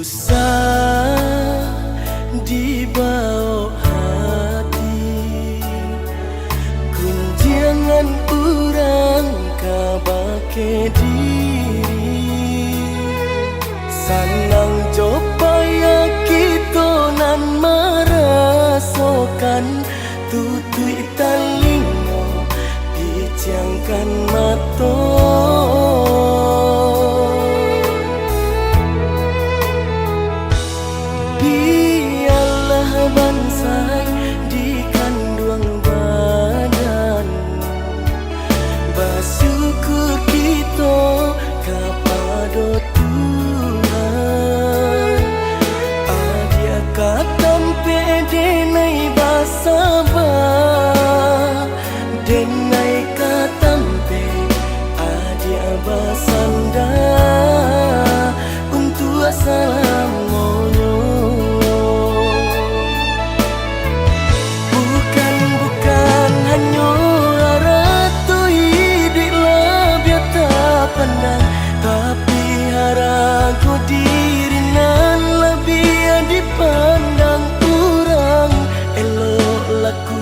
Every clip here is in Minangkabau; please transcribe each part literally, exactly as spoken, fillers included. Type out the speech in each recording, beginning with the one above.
Susah dibawok hati, gunjiangan urang ka bakeh diri. Sanang jo payah kito nan marasokan, tutuik talingo, piciangkan mato. Bialah bansaik di kanduang badan, basyukur kito kapado Tuhan. Adiak ka tampek denai basaba, denai ka tampek adiak basanda, untuak salamonyo. Bukan, bukan hanyo arato iduik labiah tapandang, tapi harago diri nan labiah dipandang urang. Elok laku,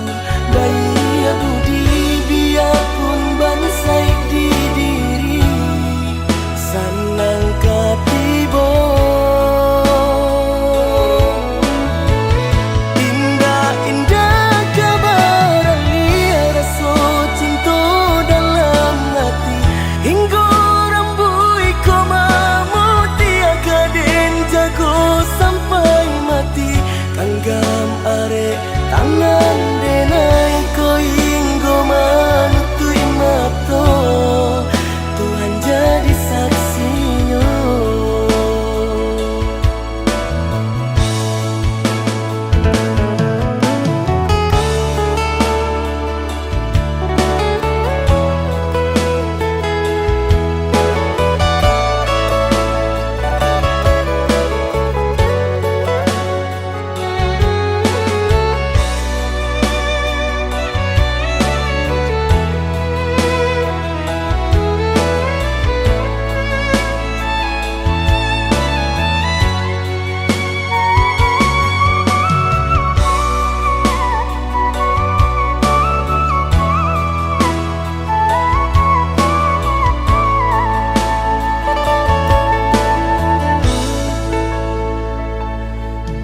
baiak budi, biapun bansaik di diri, sanang ka tibo. Indak-indak ka baralih raso cinto dalam ati, hinggo rambuik ko mamutiak, ka den jago sampai mati. Ganggam arek tangan denai ko hinggo manutuik mato, Tuhan jadi saksinyo.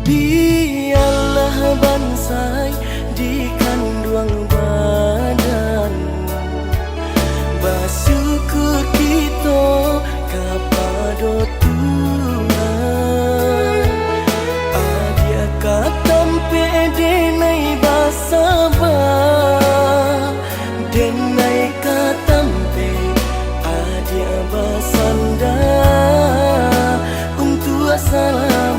Bialah bansaik di kanduang badan, basyukur kito kapado Tuhan. Adiak ka tampek denai basaba, denai ka tampek adiak basanda, untuak salam